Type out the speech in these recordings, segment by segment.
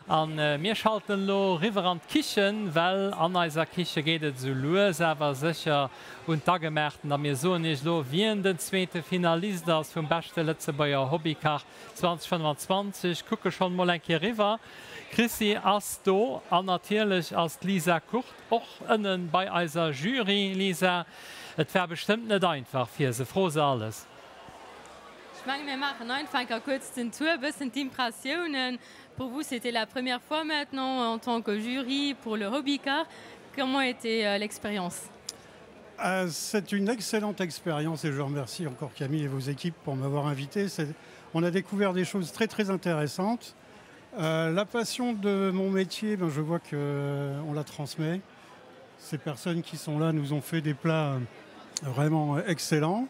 A mir schalten elo riwwer an d'Kichen, well an eiser Kiche geet et esou lues awer sécher un d'Agemaachten. A mir soen iech elo, wien den zweete Finalist ass vum beschte Lëtzebuerger Hobbykach 2025. Kucke schonn emol eng Kéier riwwer. D'Chrissi ass do an natierlech ass d'Lisa Kurt och ënne bei eiser Jury. Lisa, et war bestëmmt net einfach fir se. Fro se alles. Ech menge mir maachen einfach eng Kéier kuerz den Tour, e bëssen d'Impressiounen. Pour vous, c'était la première fois maintenant en tant que jury pour le Hobbycar. Comment était euh, l'expérience euh, C'est une excellente expérience et je remercie encore Camille et vos équipes pour m'avoir invité. On a découvert des choses très très intéressantes. Euh, la passion de mon métier, ben, je vois qu'on euh, la transmet. Ces personnes qui sont là nous ont fait des plats vraiment excellents.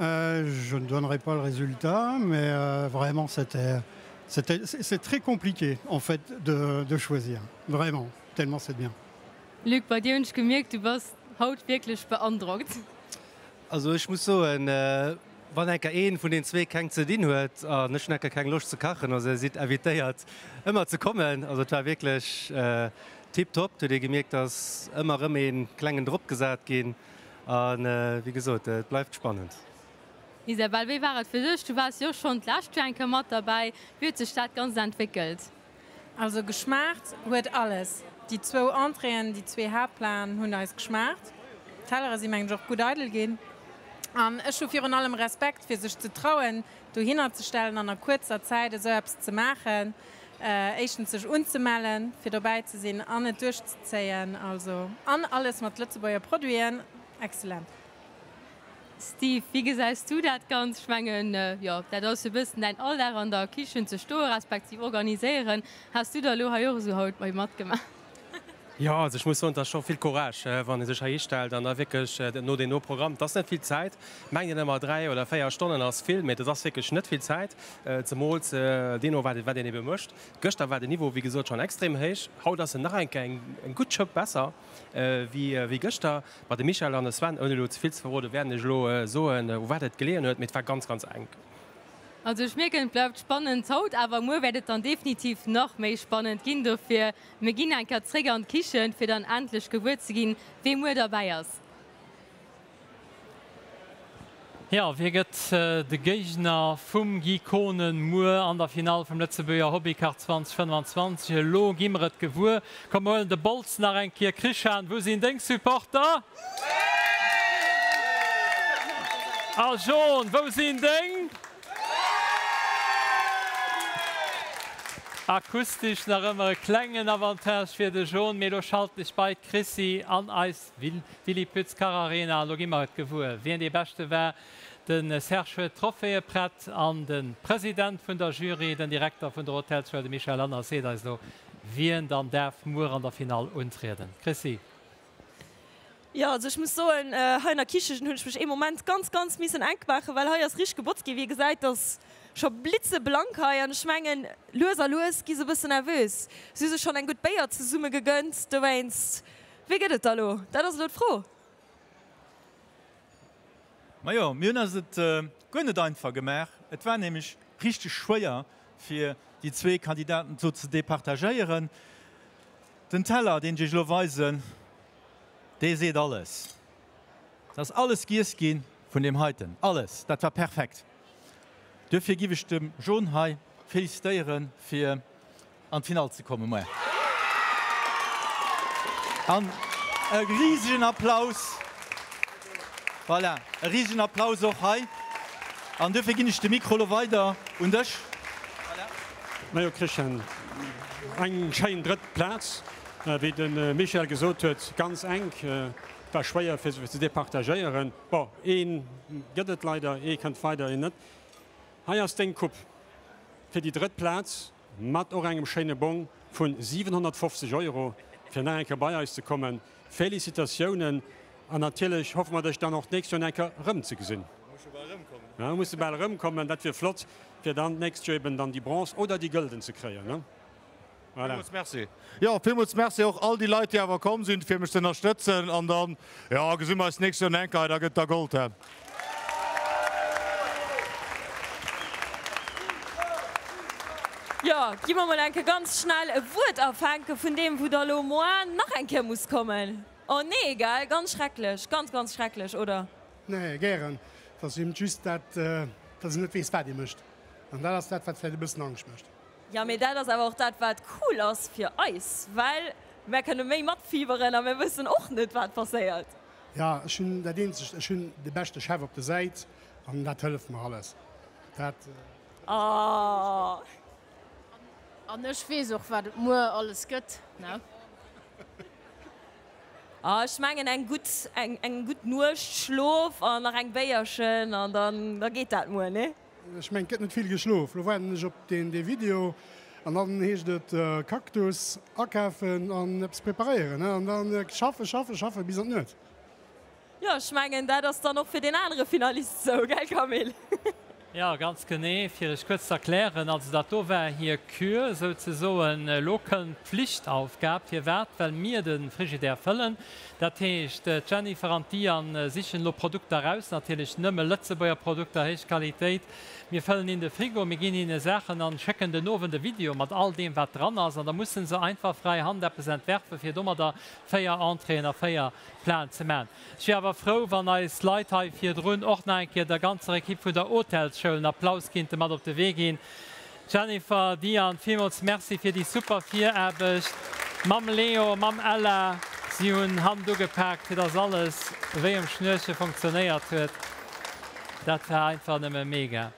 Euh, je ne donnerai pas le résultat, mais euh, vraiment c'était c'est très compliqué en fait de, de choisir vraiment tellement c'est bien. Luc, bei dir hunn ech gemierkt, du bass haut wierklech beandrockt. Also ech muss soen, wann enker een vun den zwee keng ze dinn huet an ech hunn enker keng Loscht ze kachen, also dir sidd invitéiert ëmmer ze kommen. Also et war wierklech tiptop, et huet ee gemierkt, dass ëmmer erëm ee klengen drop gesat ginn. A wéi gesot, et bleift spannend. Isabelle, wéi war et fir dech? Du waars jo och schonn d'lescht Joer eng Kéier mat derbäi. Wéi huet sech dat Ganzt entwéckelt? Also geschmaacht huet alles. Déi zwou Entréeën, déi zwee Haaptplaten hunn eis geschmaacht. D'Tellere si mengen ech och gutt eidel ginn. An ech hu virun allem Respekt fir sech ze trauen dohinner ze stellen an a kuerzer Zäit esou eppes ze maachen. Éischtens sech unzemellen, fir dobäi ze sinn an et duerchzezéien, also an alles mat Lëtzebuerger Produiten, excellent. Steve, wéi gesäis du dat Ganzt? Ech mengen, jo, dat ass jo e bëssen däin Alldag an der Kichen ze stoen, respektiv organiséieren. Has du da elo hei och esou haut mei matgemaach? Jo, also ech muss soen, et ass scho vill Courage, wann ee sech hei histellt an da wierklech no deen no Programm, et ass net vill Zäit, mengt een ëmmer 3 oder 4 Stonnen ass vill, mee dat ass wierklech net vill Zäit, zemools deemno wat wat een ebe mécht. Gëschter war den Niveau wéi gesot schonn extrem héich, haut ass en nach eng Kéier eng gutt Schëpp besser wéi wéi gëschter. Ma de Michel an de Sven, ouni elo ze vill ze verroden, wäerten iech elo soen, u wat et geleeën huet, mee et war ganz, ganz enk. Also ech mierken, et bleift spannend haut, awer muer wäert et dann definitiv nach méi spannend ginn. Dofir, mir ginn eng Kéier zréck an d'Kichen, fir dann endlech gewuer ze ginn, wee muer derbäi ass. Jo, wie gëtt de Géigner vum Guy Kohnen muer an der Finall vum Lëtzebuerger Hobbykach 2025? Elo gi mer et gewuer. Komm, mer huelen de Bols nach eng Kéier. Christian, wou sinn deng Supporter? A Jean, wou sinn deng? Akustesch nach ëmmer e klengen Avantage fir de Jean, mee elo schalten ech bei d'Chrissi an eis Willy Pütz Kacharena. Elo gi mer et gewuer, wien dee Beschte war. De Serge huet d'Trophéeë prett an de President vun der Jury, den Direkter vun der Hotelsschoul, de Michel Lanners, seet eis elo, wien dann däerf muer an der Finall untrieden. Chrissy. Jo, also ech muss soen, hei an der Kichen hunn ech mech ee Moment ganz, ganz missen enk maachen, well hei ass richteg gebotzt ginn. Wéi ee gesäit, ass scho blitzeblank hei an ech mengen, lues a lues gi se e bëssen nervös. Si hu sech schonn eng gutt Béier zesumme gegënnt dowéinst. Wéi gëtt et da lo? Dat ass elo d'Fro. Majo, mir hunn eis et guer net einfach gemaach. Et war nämlech richteg schwéier, fir déi zwee Kandidaten do ze departagéieren. Den Teller, deen ech iech elo weisen, dee seet alles. Et ass alles giess gi vun deem heiten. Alles! Dat war perfekt. Duerfir giff ech dem Jon hei félicitéiere fir an d'Finall ze kommen muer. An e risegen Applaus, voilà, e risegen Applaus och hei. An duerfir ginn ech de Mikro elo weider un dech. Voilà. Majo Christian, eng schéin drëtt Plaz, wéi de Michel gesot huet, ganz enk, war schwéier fir se ze departagéieren. Bon, ee gëtt et leider, ee kënnt weider, een net. Hei ass deng Coupe fir déi drëtt Plaz, mat och engem schéine Bong vun 750 Euro fir nach eng Kéier bei eis ze kommen. Félicitatiounen an natierlech hoffe mer dech dann och d'nächst Joer nach eng Kéier erëmzegesinn. Da muss de bal erëmkommen, dat wier flott, fir dann d'nächst Joer eben dann déi Bronze oder déi Gëlden ze kréien, ne? Voilà. Villmools Merci. Jo, villmools Merci och all déi Leit, déi awer komm sinn, fir mech ze ënnerstëtzen. An dann, jo, gesi mer eis d'nächst Joer nach eng Kéier, da gëtt et da Gold, he? Jo, gi mer mol eng Kéier ganz schnell e Wuert afänke vun deem, wou da lo moar nach eng Kéier muss kommen. Oh nee, gell? Ganz schrecklech, ganz, ganz schrecklech, oder? Nee, gären. Et ass eben just dat, dass een net weess, wat ee mécht. An dat ass dat, wat vläicht e bëssen Angscht mécht. Jo, mee dat ass awer och dat, wat cool ass fir eis, well mär kënne méi matfieberen a mär wëssen och net, wat passéiert. Jo, ech hunn dat eenzegt, ech hunn de beschte Chef op der Säit an dat hëlleft mer alles. Dat. Oh. An ech weess och, wat et muer alles gëtt, ne? Ah, ech mengen eng gutt, eng, eng gutt Nuecht Schlof an nach eng Béierchen an dann, da geet dat muer, nee? Ech mengen, et gëtt net vill geschlof. Lo waarden ech op deen, dee Video an dann heescht et Cactus akafen an eppes preparéieren, ne? An dann schaffen, schaffen, schaffen bis an d'Nuet. Jo, ech mengen, dat ass dann och fir deen anere Finalist esou, gell Camille? Jo, ganz genee. Fir Iech kuerz ze erklären, also dat do war hir Kür souzesoen. Elo kënnt d'Pflichtaufgab. Firwat? Well mir de Frigidaire fëllen. Dat heescht, d'Jennifer an d'Diane sichen elo Produkter eraus, natierlech nëmme Lëtzebuerger Produkter, héich Qualitéit. Mir fëllen hinnen de Frigo, mir ginn hinne Saachen an schécken den Owend e Video mat all deem, wat dran ass. An da musse se einfach fräi Hand eppes entwerfen, fir domadder 4 Entréeën a 4 Platen ze man. Ech wier awer frou, wann eis Leit hei virdrun och nach eng Kéier der ganzer Ekipp vun der Hotelsschoul en Applaus kinnte mat op de Wee ginn. Jennifer, Diane, villmools Merci fir déi super Viraarbecht mam Leo, mam Ella. Si hunn Hand ugepaakt, fir dass alles wéi um Schnürche funktionéiert huet. Dat war einfach nëmme mega.